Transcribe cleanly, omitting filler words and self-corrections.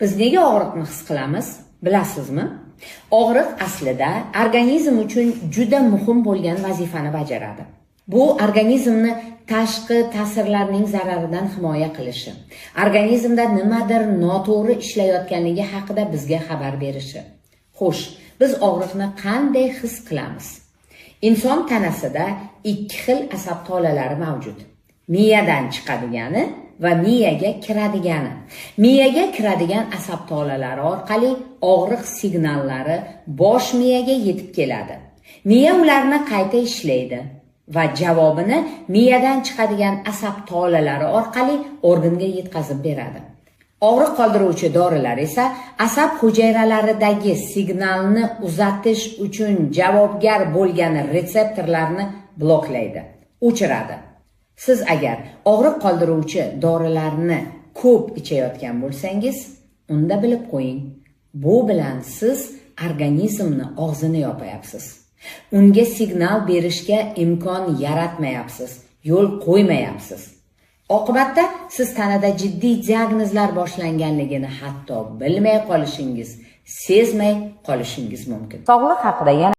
Biz nega og'riqni his qilamiz, bilasizmi? Og'riq aslida organizm uchun juda muhim bo'lgan vazifani bajaradi. Bu organizmni tashqi ta'sirlarning zararidan himoya qilishi, organizmda nimadir noto'g'ri ishlayotganligi haqida bizga xabar berishi. Xo'sh, biz og'riqni qanday his qilamiz? Inson tanasida ikki xil asab tolalari mavjud. Miyadan chiqadigani va miyaga kiradigani. Miyaga kiradigan asab tolalari orqali og'riq signallari bosh miyaga yetib keladi. Miya ularni qayta ishlaydi va javobini miyadan chiqadigan asab tolalari orqali organga yetkazib beradi. Og'riq qoldiruvchi dorilar esa asab hujayralaridagi signalni uzatish uchun javobgar bo'lgan retseptorlarni bloklaydi, o'chiradi. Siz agar og'riq qoldiruvchi dorilarni ko'p ichayotgan bo'lsangiz, unda bilib qo'ying, bu bilan siz organizmni og'zini yopayapsiz. Unga signal berishga imkon yaratmayapsiz, yo'l qo'ymayapsiz. Oqibatda siz tanada jiddiy diagnozlar boshlanganligini hatto bilmay qolishingiz, sezmay qolishingiz mumkin. Sog'liq haqida yana